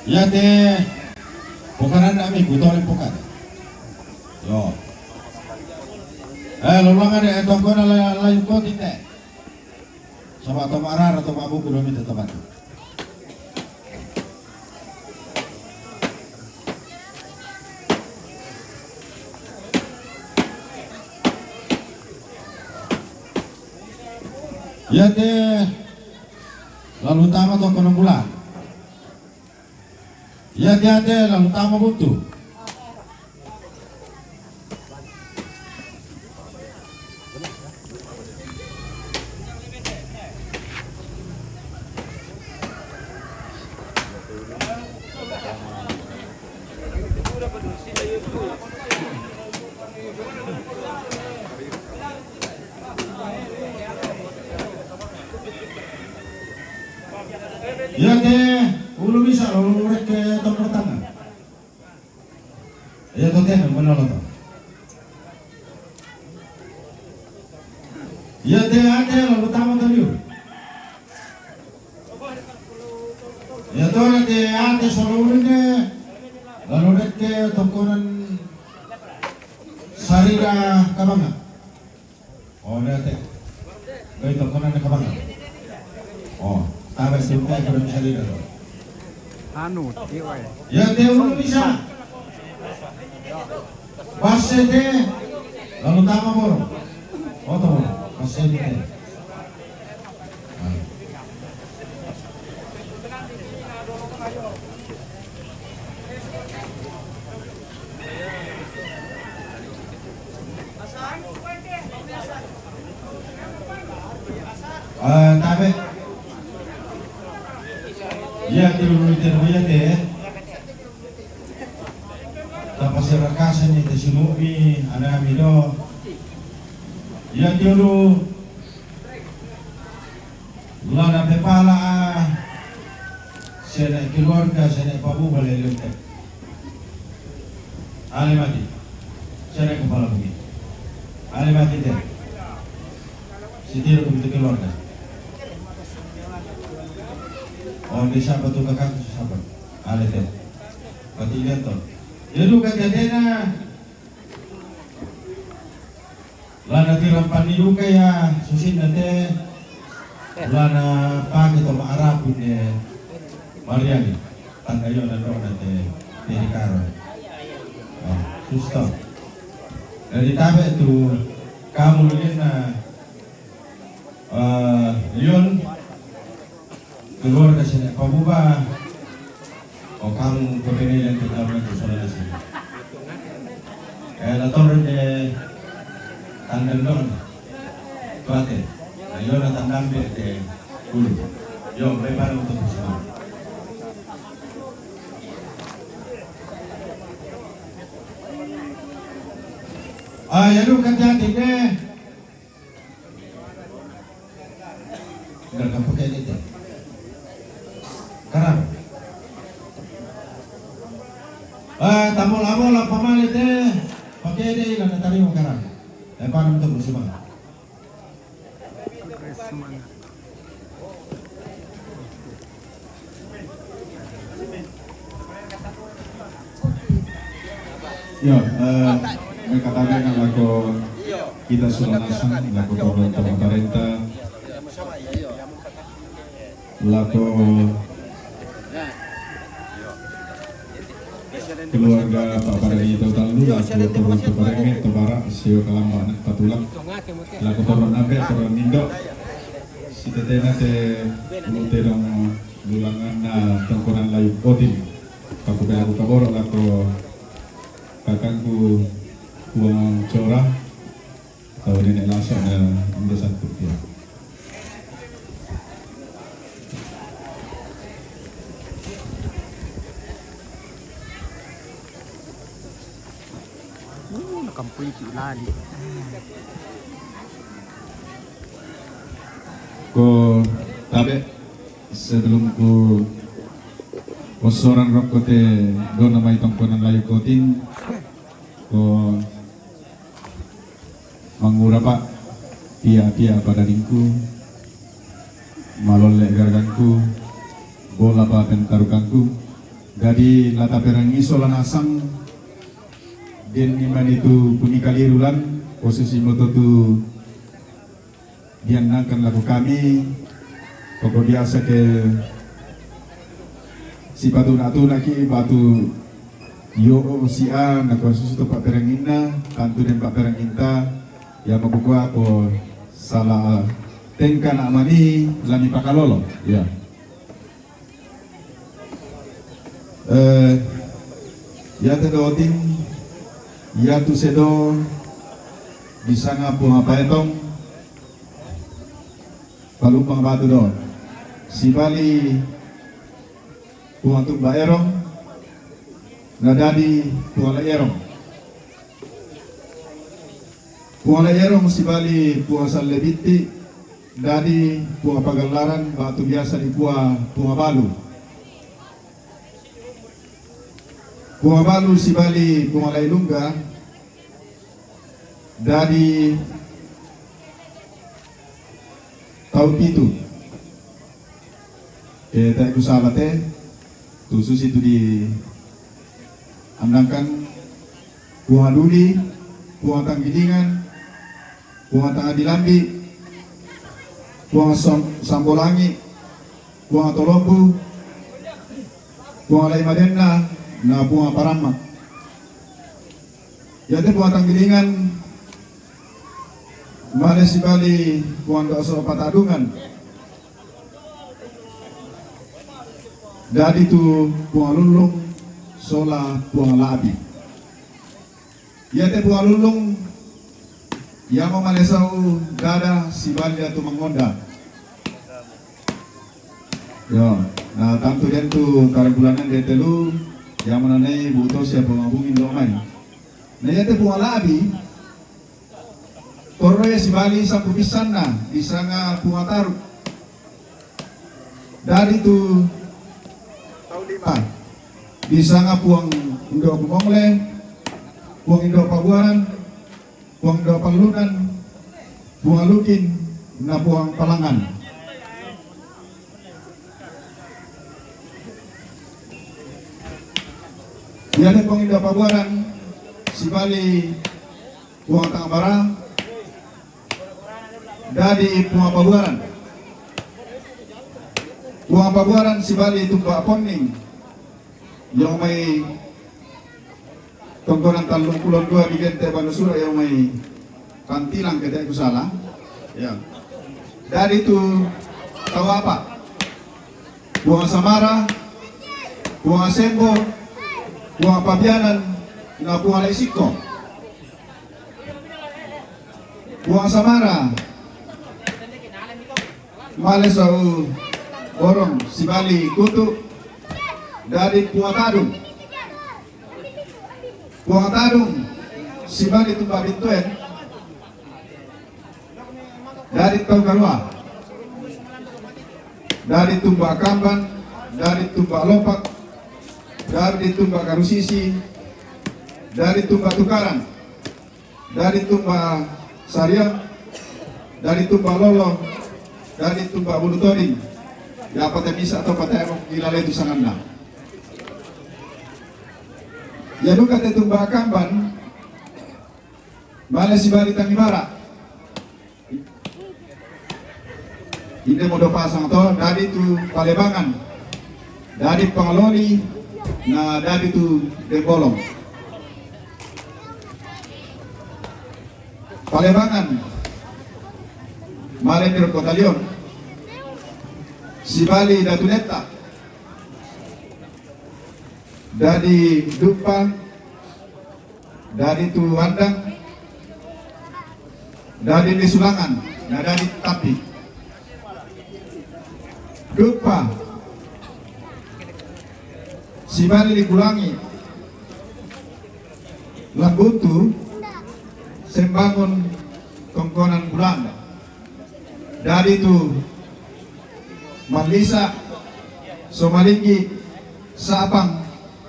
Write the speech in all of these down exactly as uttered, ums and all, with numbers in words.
Iate pokaran ami ku tole pokan. Yo. Eh, lolongan e tongkona la, la yukoti te. Sama to marara to mabuku do mita to batu. Iate lalu tama to kono bulan. Iate, iate lalu tama butu. Iate ulu bisa lo lurek ke tong pertama. Iate tena menolo to. Iate ate lo pertama to liu. Iate ate ate solo ulu ne. Lalu rek ke tongkonan Sarira Kabanga. Oh, date. Baik, tongkonan Kabanga. Oh, tabe simpai kurang Sarira. Anu, tiwai. Iate ulu bisa. Basete. Lalu tama boro. Oh, to boro. Basete. Ah, tabe. Iate ulu te iate. Tapasirakasa ni te sinubi anami do. Iate ulu Lana pepala a sene keluarga sene pabu bale lente. Ale mati. Sene kepala bumi. Ale mati te. Sitiro kumte keluarga. Onde siapa tu kakak siapa? Ale te. Pati lihat to. Dia tu kajadena. Lana tirampan ni duka ya susinna te. Lana pake to maarapu ne Mariani. Tanda yo na dona te te di karo. Oh, susto. Dari tabe tu kamu lina eh Leon. Keluarga sene pabuba. O kamu pepene yang kita orang tu saudara sini. Eh, la torre de tandang dong. Tuate. Ayo na tandang de te ulu. Yo, prepara untuk bersama. Ah, ya lu kan jadi deh. Nggak kapake dite. Karang. Ah, tamol-amol apa mali te? Pake de ila na tarimo karang. Eh, panam tu musimang. Semangat. Yo, eh, mereka tanya nak lako kita sudah nasang, lako turun ke pemerintah, lako keluarga Pak Parani itu tahu, lako turun ke Parani, ke Barak, sio kelambak nak patulak, lako turun abe, turun indo, si tetena te, ulu te dong lulangan na tongkonan layu kotin. Paku pela ku kaboro lako kakangku Kuang Cora atau nenek lasak na inde satu dia. Uh, nakampui ki lali. Ko tabe sebelum ku osoran rokko te dona mai tongkonan layu kotin ko mangura pa pia-pia pada dingku malolle garagangku Bola pa pentarukangku. Jadi la taperangi sola nasang, den ni manitu puni kalirulan, posisi moto tu diandangkan lako kami, poko biasa ke sipatuna-tunaki batu yo si A, na ko susu to paperanginna, tantu den paperanginta, ya mabukua ko sala tengka na mani lami pakalolo. Ya. Eh, ya te doting, ya tu sedo, di sanga Puang Paetong, palumpang batu do. Sibali Puang Tumba Erong, na dadi Puang La Erong. Puang La Erong sibali Puang Sallebitti, dadi Puang Pagallaran, batu biasa di Puang, Puang Balu. Puang Balu sibali Puang La Ilungga, dadi tau pitu. Ke tak ku salah te, tu susi tu di andangkan Puang Duli, Puang Tanggilingan, Puang Tangadilambi, Puang Sam-, Sambolangi, Puang Tolombu, Puang Lai Madenna, na Puang Paramma. Yate Puang Tanggilingan, male sibali Puang Doso Patadungan. Dadi tu Puang Lullung sola Puang Labi. Yate Puang Lullung, yamo malesau dada sibali tu mangonda. Yo, na tantu den tu karagulanan de telu, yamo nanai buto sia pemabungin do mai. Na yate Puang Labi, torre sibali sapu bisanna, di sanga Puang Taru. Dadi tu tau lima, di sanga Puang Indo Kumongle, Puang Indo Pabuaran, Puang Indo Palunan, Puang Lukin, na Puang Palangan. Yate Puang Indo Pabuaran, sibali Puang Tangabara, dadi Puang Pabuaran. Puang Pabuaran sibali Tumba Ponning. Yang mai tongkonan tallung puluh dua di gente Banusura yang mai pantilang ke tak ku salah. Ya. Dadi tu tau apa? Puang Samara, Puang Sembo, Puang Pabianan, na Puang Lai Siko. Puang Samara, male sau borong sibali kutu, dadi Puang Tadung. Puang Tadung sibali Tumba Bintuen, dadi tau karua. Dadi Tumba Kamban, dadi Tumba Lopak, dadi Tumba Karusisi, dadi Tumba Tukaran, dadi Tumba Sariang, dadi Tumba Lolo, dadi Tumba Bulu Toding. Ya pate misa atau pate emok gila letu sanganna. Ya duka te Tumba Kamban, male sibali Tangibara. Inde modo pasang to, dadi tu Palebangan, dadi Pangaloli, na dadi tu Dembolong. Palebangan, male nir Kotalion, sibali Datu Netta, dadi Dupa, dadi tu Andang, dadi ni Sulangan, na dadi Tapi. Dupa, sibali Likulangi, Lambutu, Sembangun, Tongkonan Bulan. Dadi tu Malisa, Somalinggi, Sapang,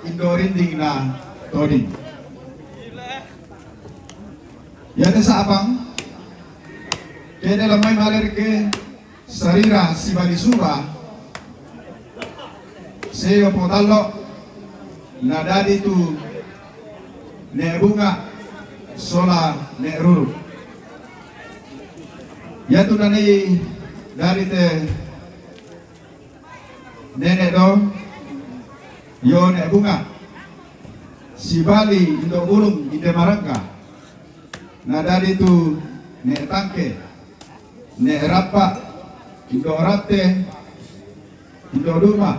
Indo Rinding na Toding. Yate Sapang, kede lamai maler ke sarira sibali Suba, Sio Potallo, na dadi tu Ne' Bunga sola Ne' Ruru. Yatu nani dadi te nene' do, yo Ne' Bunga. Sibali Indo' Bulung, Inde Marangga. Na dadi tu Ne' Tangke, Ne' Rappa, Indo' Ratte, Indo' Duma,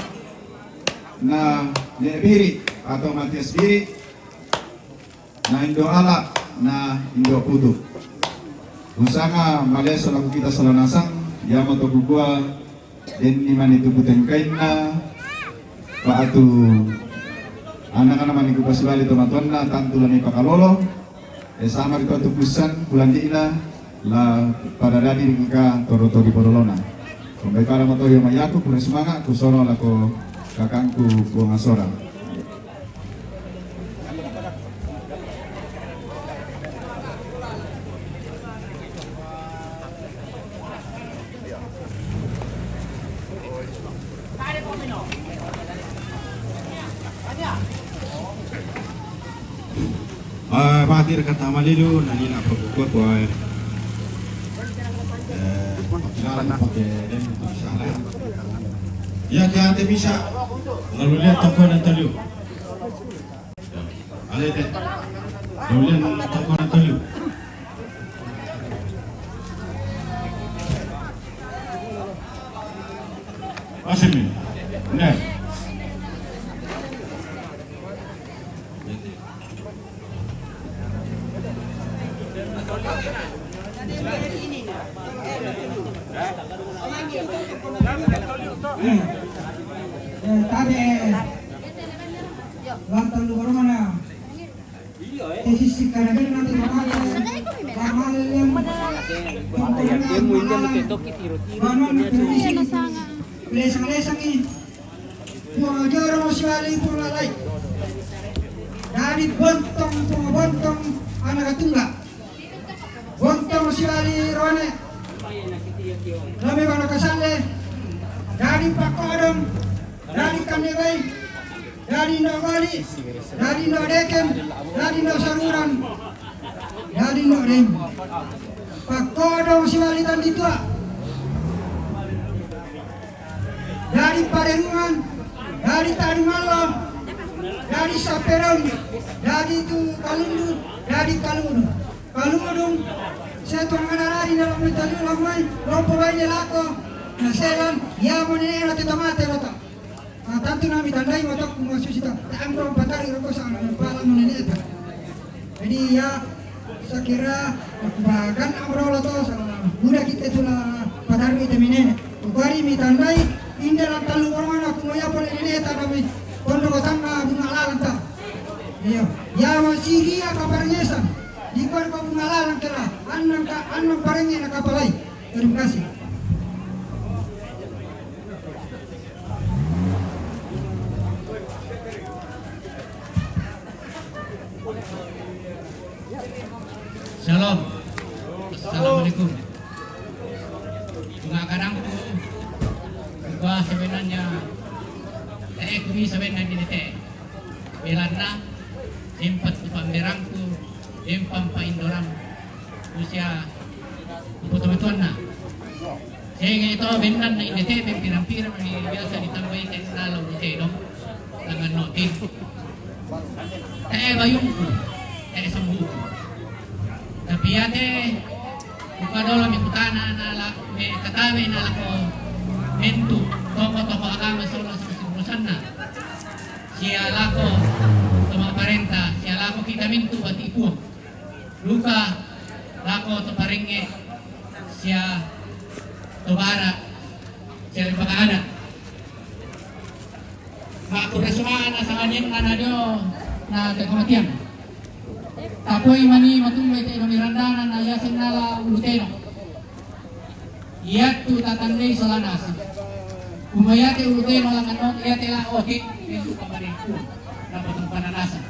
na Ne' Biri atau Matias Biri, na Indo' Ala, na Indo' Putu. Usanga maleso laku kita sola nasang, yamo to kukua, denni mani tu kutengkainna, pa' atu anak-anak mani kupasibali to matuanna, tantu lani pakalolo. E, sama ri to tu kuissan, kulandi'na, la pada dadi ri engka toro-toro di porolona. Kombai pada matoyo mayaku, kure sumanga', kusono lako kakangku Puang Asora. Eh, mati rekat amalilu, nani na pokok kuat, eh. Eh, pakai den untuk salah. Ya, ke ate bisa. Lalu lihat toko dan telu. Alete. Dolian toko na tolu. Asimi. Ne. Eh, tabe. Lantang lu baru mana? Te sissikka nadenna te male, male lem. Lesa-lesangi. Puang joro siwali puang lalai. Dadi bontong, puang bontong, anak tunggal. Bontong siwali rone. Lame bana kasalle. Dadi pakkodong. Dadi kanne bai, dadi no bali, dadi no deken, dadi no saruran, dadi no deng. Pakkodong siwali tandi tua. Dadi paderungan, dadi tadungallo, dadi saperong, dadi tu kalundu, dadi kalundu. Kalundu, setu mangarari na lamai tadi lamai, lompo bai lako, na selan, ya mo ne na te tamate rota. Ah, tantu nami tandai matokku masusita. Ta'amro patari roko sa' nang pala mo neneta. Jadi ya, sakira bagan amro lo to sa' buda kita tu la patari te menene. Kukari mi tandai, inde lan tallu borona kumoya pole neneta nami. Kondo kotang na bunga lalanta. Iyo, ya masiria kaparengesan. Di kondo bunga lalan kela, annang ka, annang parenge na kapalai. Terima kasih. Shalom. Assalamualaikum. Bunga kadangku, gua sebenarnya, eh, kumi sebenarnya ini teh. Belanna, empat tu pamberangku, empat pa indoram, usia, upotobetuanna. Sega to bennan na inde te pirang-pirang ni biasa ditambai te nalo ni te dong. Tangan notin. Te bayungku, te sembuku. Tapi ya te, buka dolo mi kutana na la, me katabe na lako mentu, toko-toko agama solo sama urusanna. Sia lako to ma'parenta, sia lako kita mintu bati Puang. Luka lako to parengnge, sia to bara, sia ri pakaada. Makkurre sumana sangadinna na dio na te kamatiang. Tapoi mani matumbai te domi randana na yaseng nala ulu teno. Iatu tatandai sola naseng. Kumayate ulu teno langan no, iate la oke, itu kamarengku. Napatumpana naseng.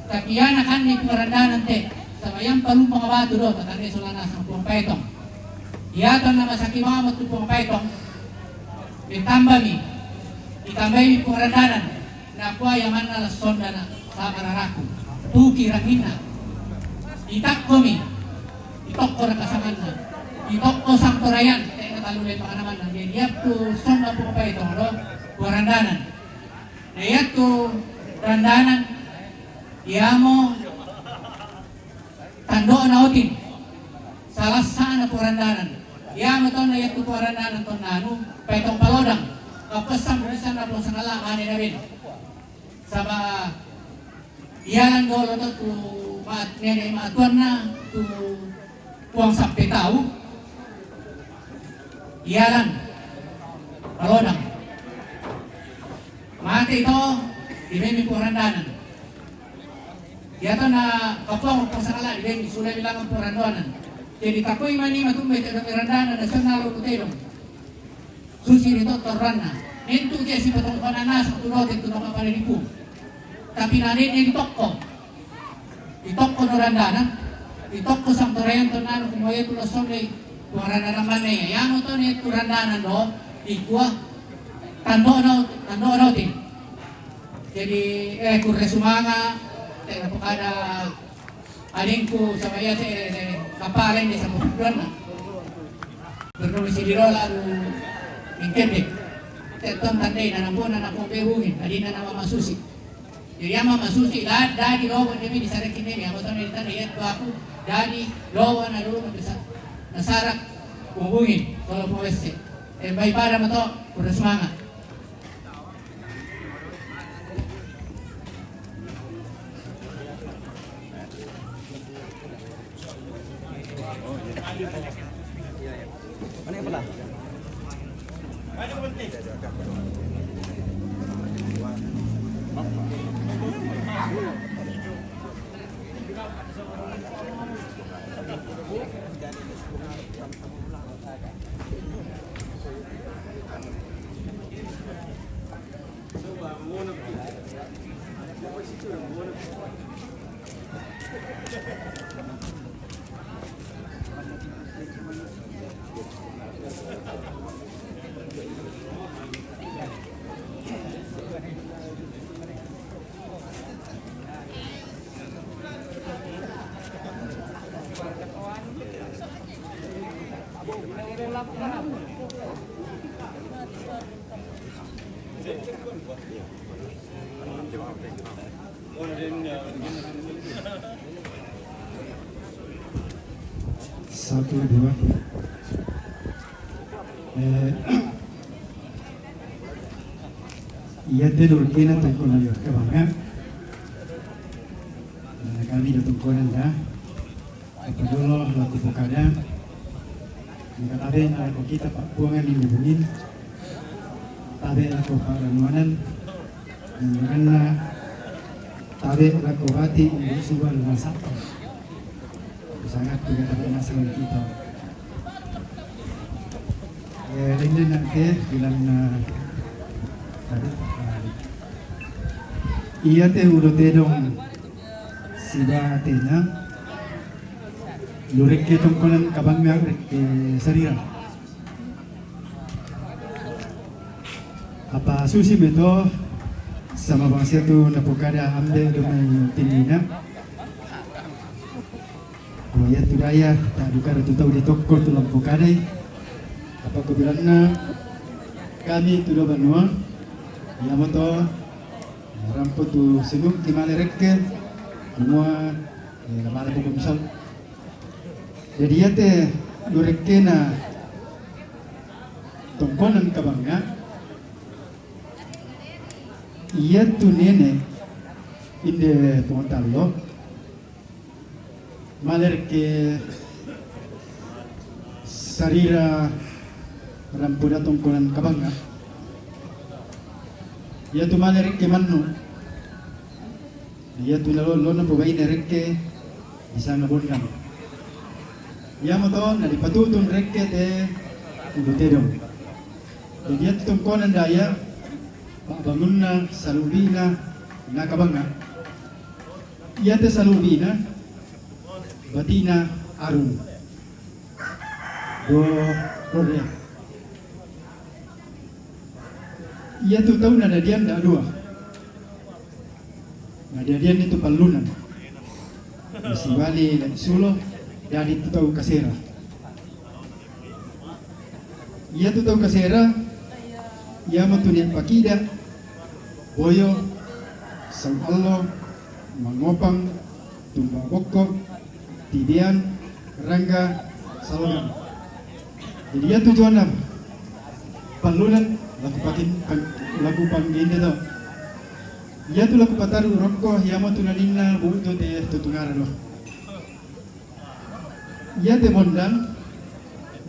Tapi ana kanni puarandanan te, sabayang palumpang batu do, tatandai sola naseng Puang Paetong. Iatu na masaki mama tu Puang Paetong. Ditambami. Itambai mi Puang Randanan, nakua ia manna la sonda na sama raraku. Tuki ranginna. Itakkomi. Itokko raka samanna. Itokko Sangkorayan, tena talu le panganamanna. Jadi iatu sonda Puang Paetong do, Puang Randanan. Na iatu Randanan, iamo tando'na Otin. Salassana Puang Randanan. Iamo tonna iatu Puang Randanan tonna anu, Paetong Palodang. Kappessang budisanna Puang Sangalla mane naben. Saba ialan dolo to tu ma-, nene matuanna tu Puang Sappetau. Ialan Palodang. Mate to, dibaimi Puang Randanan. Iatona kapang Puang Sangalla dibaimi, sula bilang Puang Randanan. Jadi takoi mani matumbai tedong Randanan, nasional lo tedong. Susi ri to torranna. Nentu dia sipatongkona nasang tu dote tu napa pada dipu. Tapi nanene ditokko. Ditokko no Randanan. Ditokko Sangkorayan tonna anu kumua iatu la sonda Puang Randanan manne ia. Iamo tonna iatu Randanan do, dikua tando'na, tando'na Otin. Jadi, eh, kurre sumanga, tena pokada adingku sama ia te, te, kapala ini sama bulanna. Bernama si Dirola anu mingkende. Te ton tandai na nambona na pompe bumi, adina nama masusi. Jadi ama masusi, da-, dadi roba demi disarek ini, ama tona ditanda ia tu aku, dadi roba na dulu bisa nasarak hubungi kalau mau ese. Eh, baik pada mato, kurre sumanga. Satu, dua. Eh, iate dolo kena tongkonan kabanga. Nah, kami do tongkonan da. Apa dolo lao kupokada. Maka tabe lako kita Pak Puangan di hubungin. Tabe lako Pak Ranuanan. Maka tabe lako bati untuk subal masak. Sangat juga tabe masak kita. Ya, ini nanti bilang, eh, aduh, eh, iate ulo tedong siba tena. Lu rekke tongkonan kabanga rekke sarira. Apa susi meto sama bangsa tu napokada ambe do mai tinina. Ko iatu daya, ta dukara tu tau ditokko tu lampokadai. Apa ko bilanna kami tu dua banua. Iamo to rampo tu senuk ki male rekke. Semua, eh, male pokok misal. Jadi iate dua rekkena tongkonan kabanga. Iatu nene inde Puang Tallo. Male rekke sarira rampo da tongkonan kabanga. Iatu male rekke mannu. Iatu nalo-, lona pobaine rekke disanga bondang. Iamo to na dipatutun rekke te ulo tedong. Jadi iatu tongkonan daya, pa'bangunna salubina na kabanga. Iate salubina, batina arung. Do rorre. Iatu tau nadadian da dua. Nadadian itu pallunan. Sibali la sulo, dadi tu tau kasera. Iatu tau kasera, iamo tu nia pakida, boyo, sau allo, mangopang, tumba bokko, tibean, rangga, salogang. Jadi iatu juana pallunan laku pakin pang-, laku pangginde to. Iatu laku pataru rokko, iamo tu naninna butu te tutungara do. Iate mondang,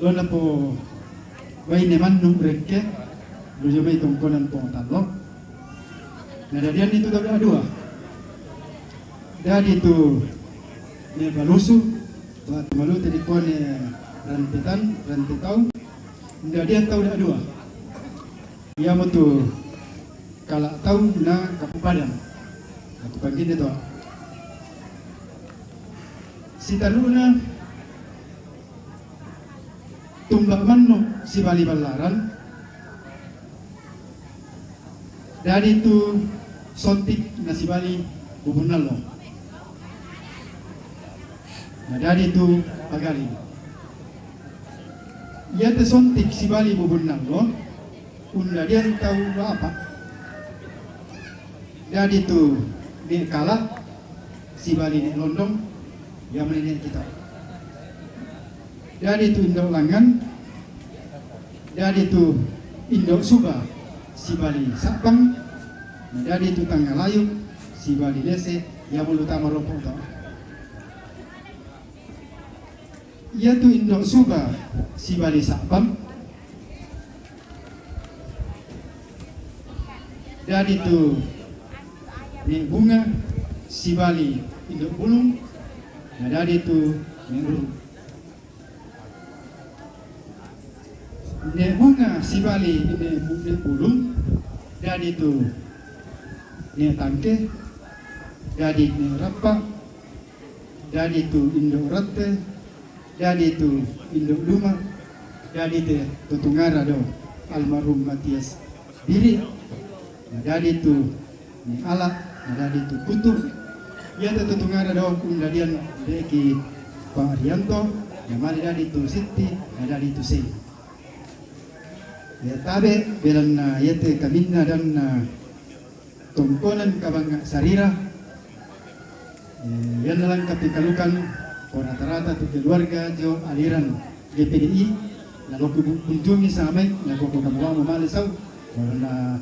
dona po baine mannu rekke, lujo mai tongkonan po tallo. Nadadian itu tau dua. Dadi tu ne balusu, tu malu tadi kone rantetan, rantetau. Nadadian tau dua. Iamo tu kala tau na kapupadan. Aku panggil to. Sitaluna tumba mannu sibali ballaran. Dadi tu sontik na sibali bubunnallo. Na dadi tu pagali. Iate sontik sibali bubunnallo, undadian tau apa? Dadi tu ne kala sibali ne londong, ia menene kita. Dadi tu indo langan, dadi tu indo suba sibali sabang, dadi tu tangalayu sibali lese, ia mulu tama ropo to. Iatu indo suba sibali sabang, dadi tu ne bunga sibali indo bulung, na dadi tu ne uru. Ne bunga sibali ne bu-, ne bulung, dadi tu ne tangke, dadi ne rappa, dadi tu indo ratte, dadi tu indo duma, dadi te tutungara do almarhum Matias Biri, na dadi tu ne ala, na dadi tu kutu, iate tutungara do undadian deki Pak Rianto, na mari dadi tu Sitti, na dadi tu sei. Ia tabe, belanna iate kaminna danna tongkonan kabanga sarira. Eh, ianna langka pikalukan ko rata-rata tu keluarga jo aliran G P D I, na loku bu-, kunjungi samai, na koko kamuamu male sau, karena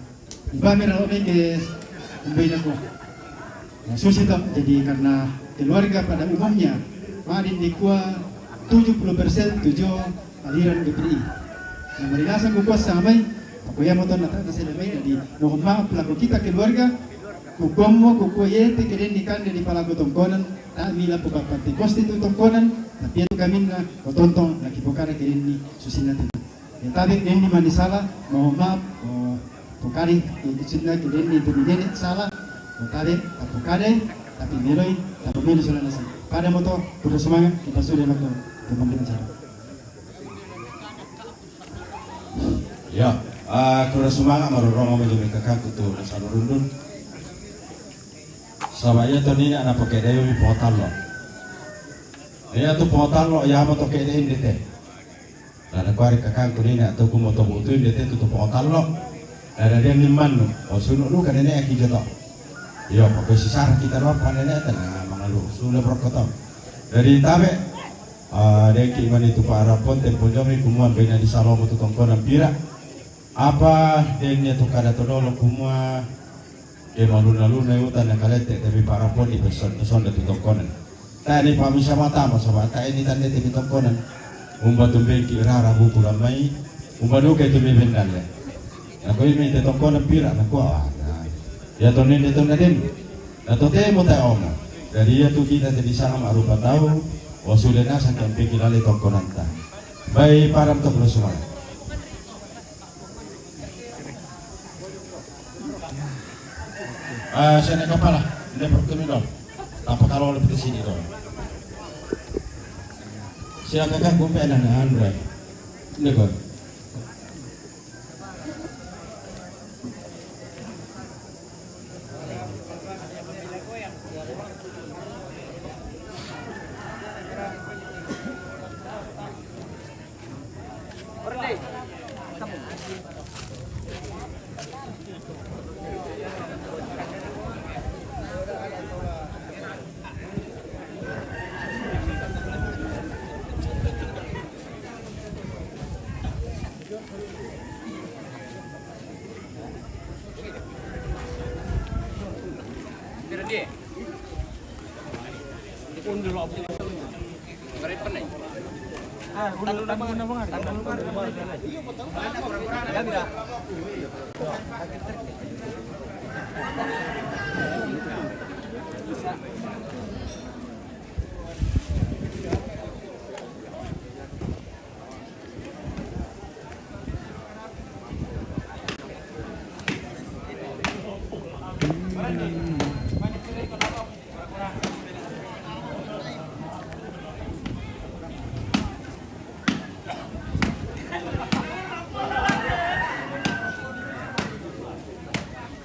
ibami ralo meke umbai nako. Nah, susi to, jadi karena keluarga pada umumnya, madin dikua tujuh puluh persen tujuh aliran G P D I. Na marinasang kukua samai, aku ia motor nata nasi lemai, jadi mohon maaf pelaku kita keluarga, kukuammo, kukua iete kedenni kande di palaku tongkonan, tak mila pukapati kosti tu tongkonan, tapi itu kaminna, kotontong, laki pokara kedenni, susinna tu. Ya, tapi denni mani salah, mohon maaf, oh, pokari, itu cinta kedenni itu nenek salah, oh, tapi, tak pokari, tapi meloi, tak pemilu sudah nasi. Pada motor, terus semangat, kita sudah lakukan, teman-teman cara. Iya, ah, kura sumanga' marorongommi jami kakakku tu nasalurundun. Saba' iya to nina' napake'deimi pongotallo. Iya tu pongotallo, iya mo to ke'de indete. Nanakuari kakangku nina' to kumo to bu'tu indete tu, tu pongotallo. Dadianni mannu, o sunu' duka nene'ki jo to. Iyo, pokoknya sisara kita doang pa nene'ta na mangalu sule brokko to. Jadi tabe', Ah, deki' mani tu pa'rampon tempo jami kumua bena di salomo tu tongkonan pira. Apa dennia tu kada to dolo kumua ke maluna-luna utan na kalette' tapi pa'rampon di peson-, pesonda tu tongkonan. Tae ni pamisa mata ma saba' tae ni tande te tongkonan. Umba tumbeki rara buku lamai, umba duka itu me bendalle. Nako imi te tongkonan pira, nako, ah, nah. Ya to nende to naden. Na totemo tae omo. Jadi iya tu kita te disanga ma'rupa tau, o sule nasang ke ampeki lale tongkonanta. Bai padang to pura sumai. Ah, sene kapala, nde pertemi dong. Apa kalau lebih ke sini dong? Silakan kan kumpe na andre. Nde ko.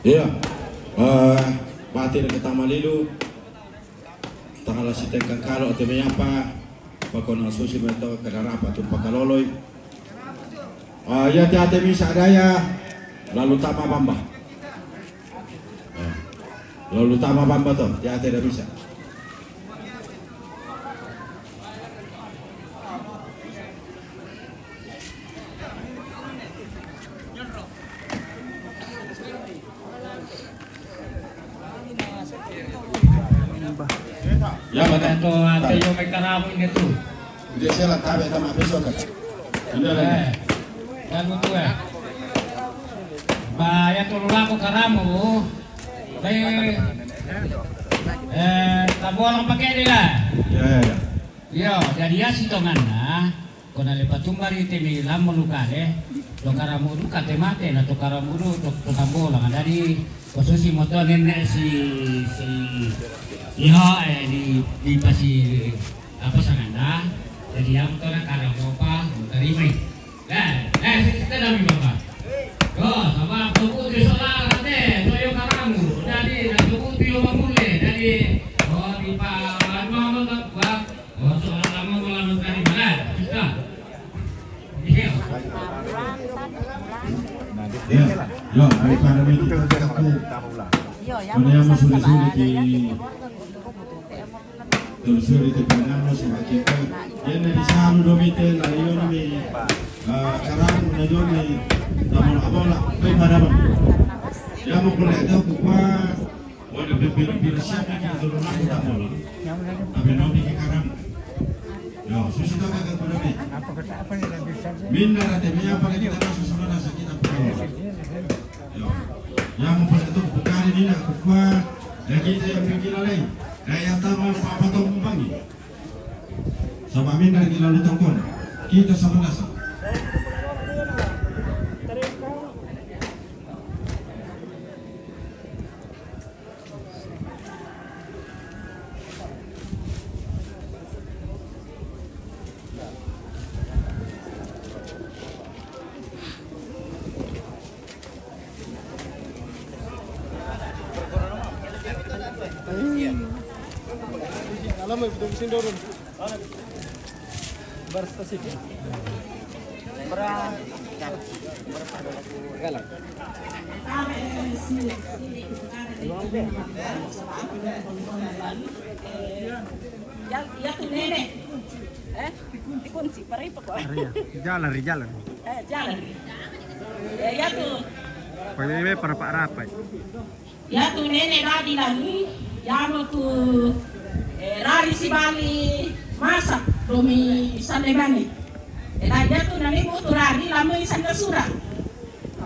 Iya. Eh, bati na kita malilu. Tangala sitengkang kalo ate me apa, pakona susi me to kada rapa tumpa kaloloi. Ah, iya, te ate misa adaya, lalu tama bamba. Ah, lalu tama bamba to, te ate da misa. Ya, bata. Ito, ate, yung may karamo niya to. Hindi siya lang tabi, tama, piso ka. Hindi lang. Eh, lagu to, eh. Ba, ya, tulula ko karamo, oh. Bay, eh, tabuang pakai nila. Ya, ya, ya. Yo, jadi ya, si tongan na. Kona le patumba ri te me lamo lukale, to karamu duka te mate na to karamu du to, to tambola. Dadi, ko susi mo to nene si, si, iha, eh, di, di pasi, apa sanganda. Dadi, yang to na karamu apa, tarimai. Eh, eh, si kita dami bapa. Yo, sama to buti sola rate, to yo karamu. Dadi, na to buti yo mamule. Dadi, oh, di pa, anu, anu, anu, Oh, soal lama malam tadi mana? Bisa. Iya. Ya, yo, daripada may kita aku. Ano yan mo sulit-sulit di, sulit-sulit di pangalan mo sa makita. Yan na di sa ano do mite, na yun may, ah, karang na yun may tamol abola. May maraman. Yan mo pala ito, kukuha. Wala pipira-pira siya na kita tulungan kita mo. Tapi no, di kikaram. Yo, susi to ka kuna me. Minda na te me apa na kita na susunod na sa kita pagkawa. Yo. Ya mo pala to, bukari nila, kukwa, ya kita yang pikir lain. Kaya tama, papatong bangi. Sa mamin na kita lutang kon. Kita sa manasa. Alam mo, ito sindoro. Ya, ya tu nene. Eh, dikunci, paripa ko. Ria, jalan, ri jalan. Eh, jalan. Eh, ya tu. Pagdebe para pak rapai. Yatu nene dadi lami, yamo tu, eh, rari sibali masak domi sandegani. Eh, dadi yatu nanimu tu rari lami sanda sura.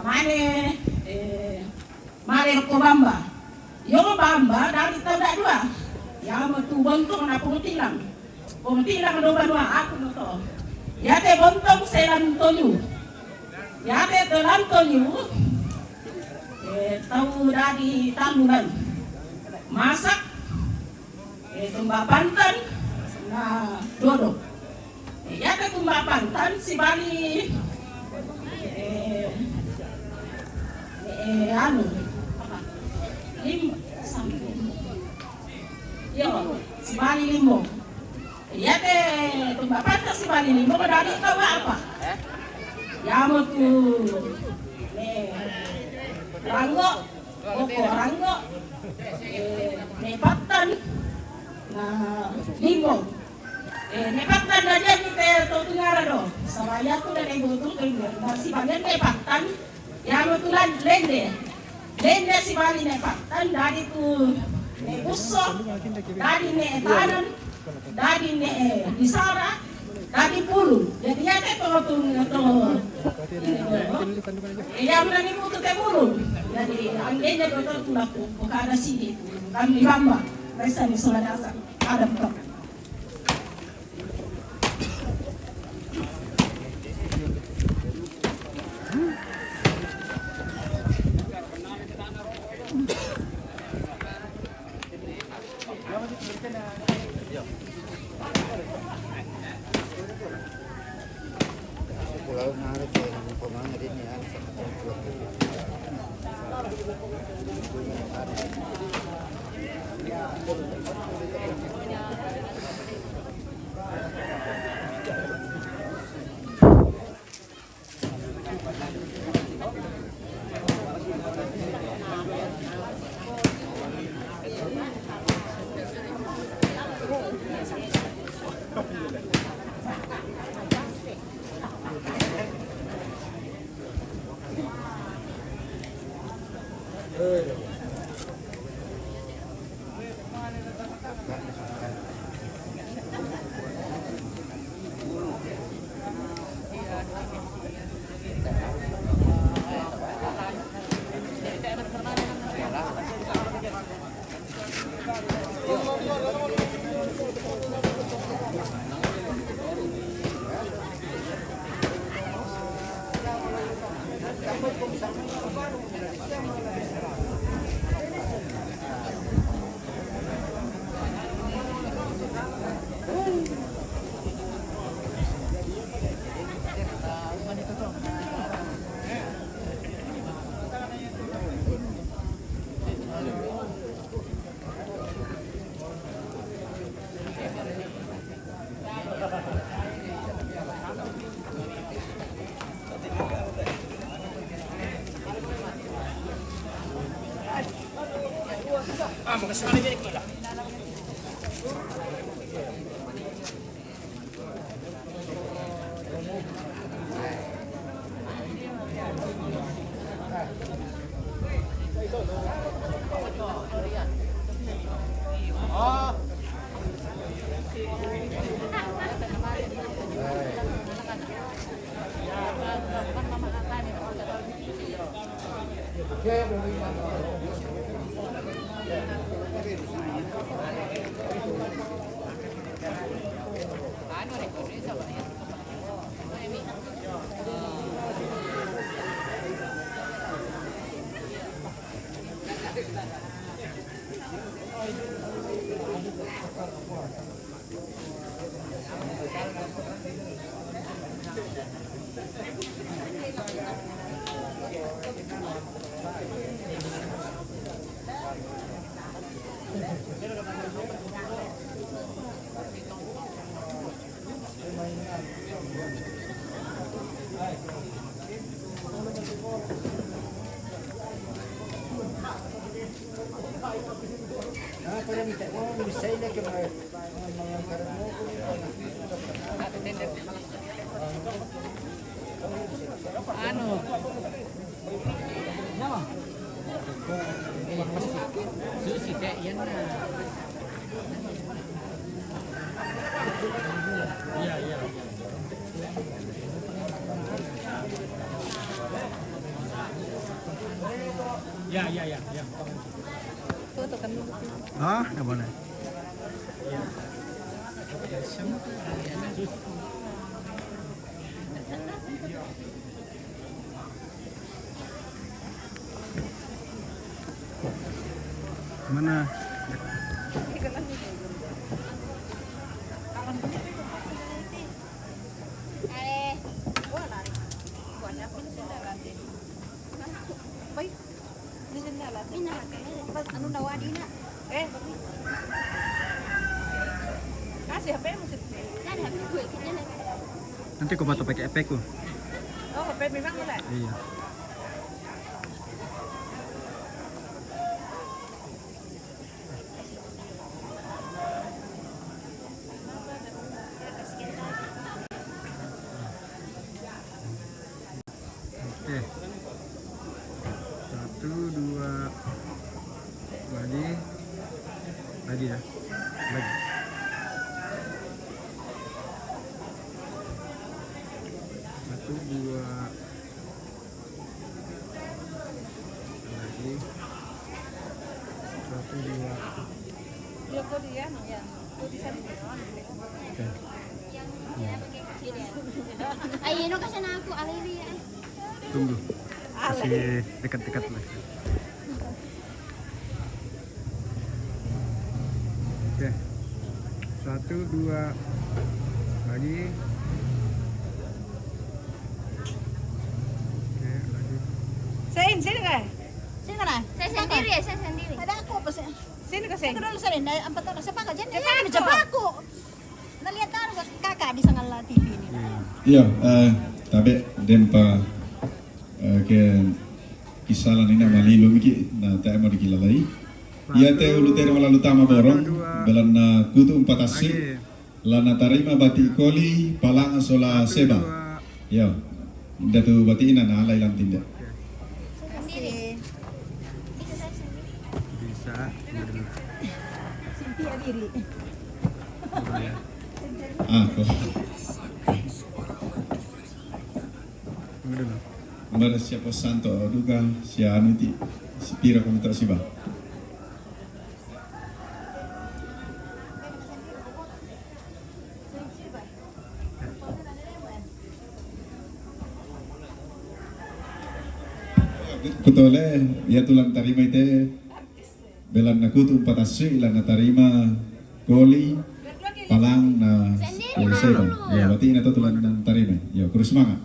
Mane, eh, mane roko bamba. Yo bamba dadi tau da dua. Yamo tu bontong na pungutilang. Pungutilang do banua aku no to. Yate bontong selan tonyu. Yate telan tonyu. Eh, tau dadi talunan. Masak, eh, tumba pantan, na dodo. Eh, yate tumba pantan, sibali, eh, eh, anu, apa? Lim-, sam-, yo, sibali limbo. Yate tumba pantan sibali limbo, dadi tau apa? Yamo tu, eh, rango, oko rango, eh, ne pantan, na limbo. Eh, ne pantan na jadi te to tungara do. Sabaya tu na limbo tu, tu, na sibali ne pantan. Yamo tu lan-, lende. Lende sibali ne pantan, dadi tu, Ne'e Busso, dadi ne'e Tadan, dadi ne'e Bisara, dadi Pulu. Jadi ya te to tu to. Ya muna ni mutu te Pulu. Jadi anggenya to tu laku kada sidi. Kami hamba, resa ni sola dasa. Ada buka. Anu. Nama? Susi, Teh, iya, nah. Iya, iya, iya. Ya, ya, ya, ya. Ah, nggak boleh. Mana? Baik. Ini anu nawa dina. Eh, kasih H P mu sih. Kan H P gue, kita nih. Nanti kau foto pakai H P ku. Oh, H P memang boleh. Iya. Oke. Satu, dua, balik. Lagi ya. Lagi. Satu, dua. Lagi. Satu, dua. Oke. Ayo, no, kasih aku, Alili ya. Tunggu. Kasih dekat-dekat lah. Oke. Satu, dua. Lagi. Oke, lagi. Sini, sini, Kak. Sini, Kak. Saya sendiri ya, saya sendiri. Ada aku apa sih? Sini, Kak, sini. Aku dulu sini. Nah, empat tahun. Siapa, Kak? Jangan, jangan menjebak aku. Nah, lihat tahu kakak di Sangala T V ini. Iya, eh, tabe dempa, eh, ke kisalan ina malilu miki na tae mo dikilalai. Iya, te ulu tere malalu tama borong, belan na kutu umpatasi, lana tarima bati koli, palanga sola seba. Iya, datu bati ina na ala ilang tinda. Bisa. Sinti adiri. Ah, kok. Mara siapa santo duka si anu ti, si pira komentar si ba. Kutole, ya tulang tarima ite. Belan na kutu umpatasui la na tarima koli palang na seba. Ya, berarti ina totu la na tarima. Ya, kurus semangat.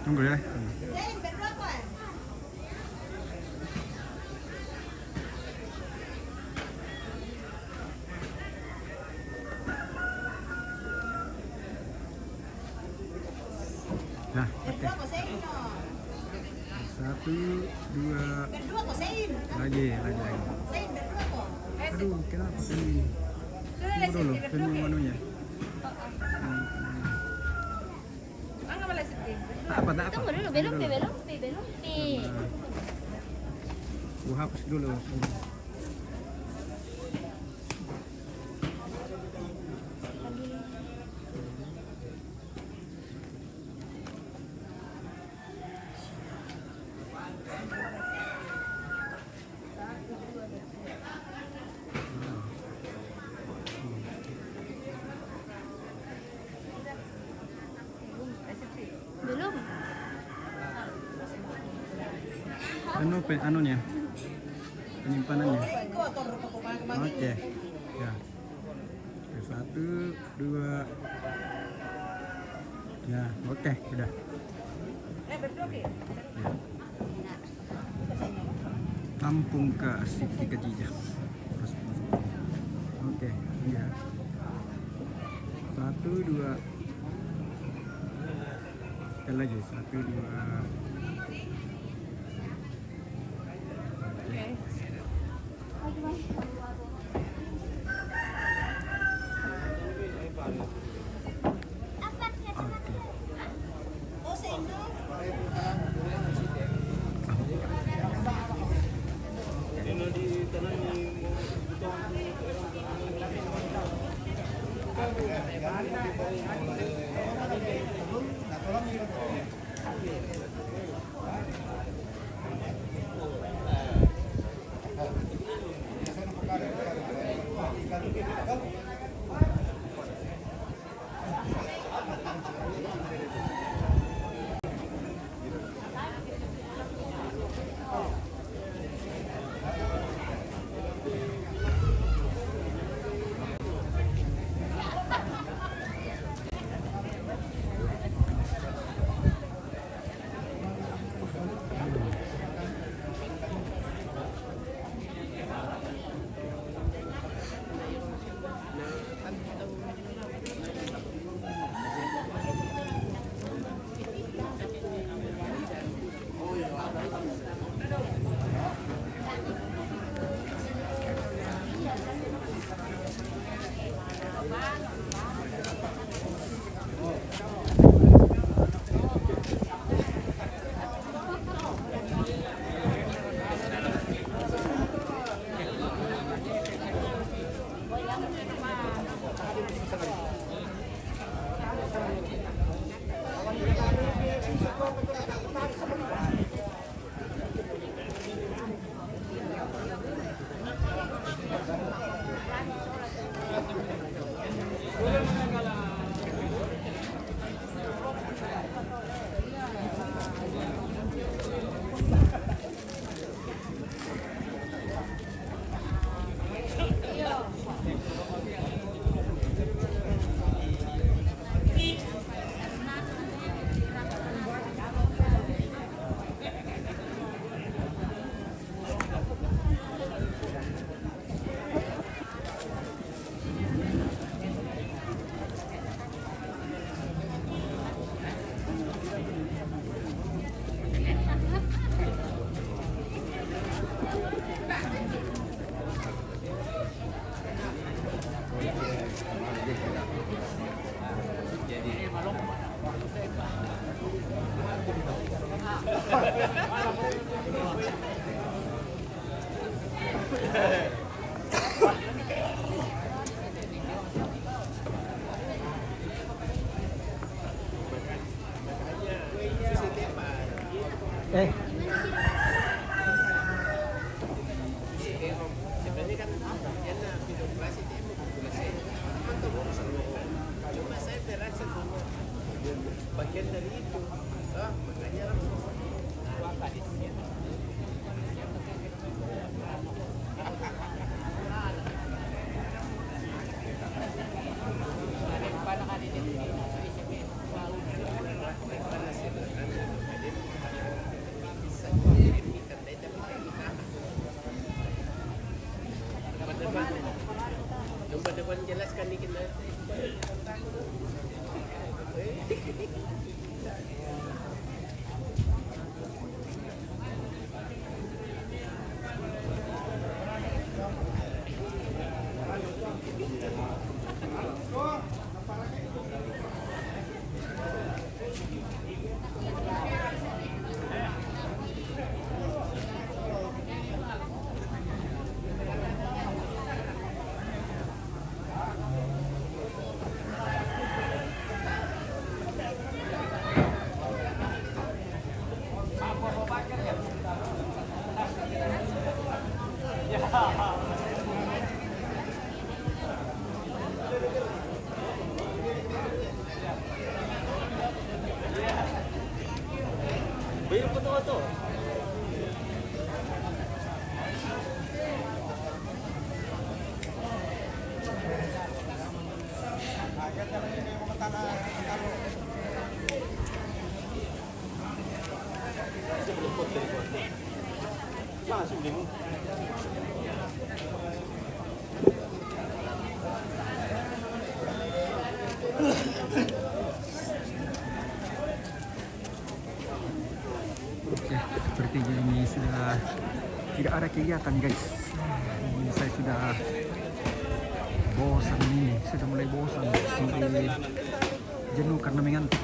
Tunggu ya. Nah, oke. Satu, dua. Lagi, lagi, lagi. Aduh, kenapa ini? Tunggu dulu, tunggu manunya. Apa, tak apa? Tunggu dulu, belum pi, belum pi, belum pi. Nah. Gua hapus dulu. Belum. Anu pe, anunya. Penyimpanannya. Oke. Ya. Oke, satu, dua. Ya, oke, udah. Ya. Tampung ka Siti Khadijah. Oke, iya. Satu, dua. Sekali lagi, satu, dua. Oke. Eh. Sebenarnya kan, ya, nah, birokrasi itu emang birokrasi. Cuma saya terasa bahwa bagian dari itu. Ah, makanya orang Coba depan, coba depan jelaskan dikit lah. Oke, sepertinya ini sudah tidak ada kegiatan, guys. Ini saya sudah bosan ini, sudah mulai bosan, mulai jenuh karena mengantuk.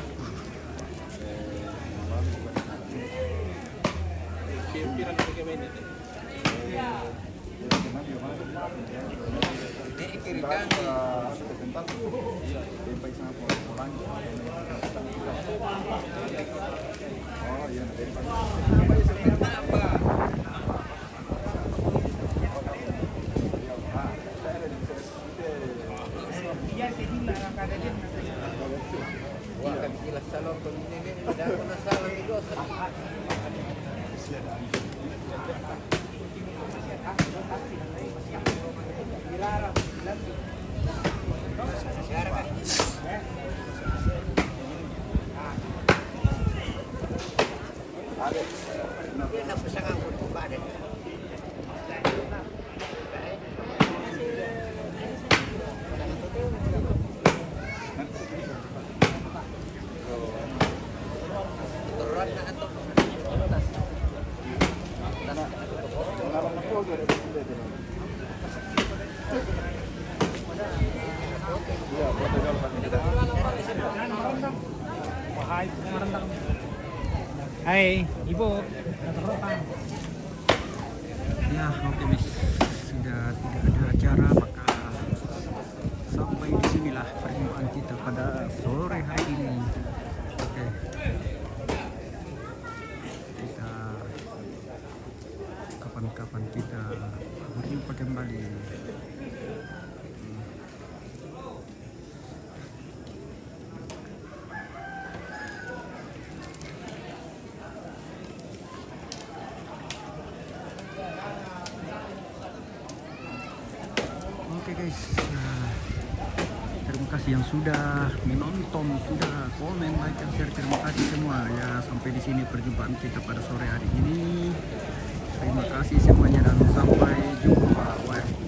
Hai, Ibu. Ya, oke, Miss. Sudah tidak ada acara, maka sampai di sinilah perjumpaan kita pada sore hari ini. Oke. Kita kapan-kapan kita berjumpa kembali. Oke, guys, nah, terima kasih yang sudah menonton, sudah komen, like, dan share. Terima kasih semua. Ya, sampai di sini perjumpaan kita pada sore hari ini. Terima kasih semuanya dan sampai jumpa. Wah.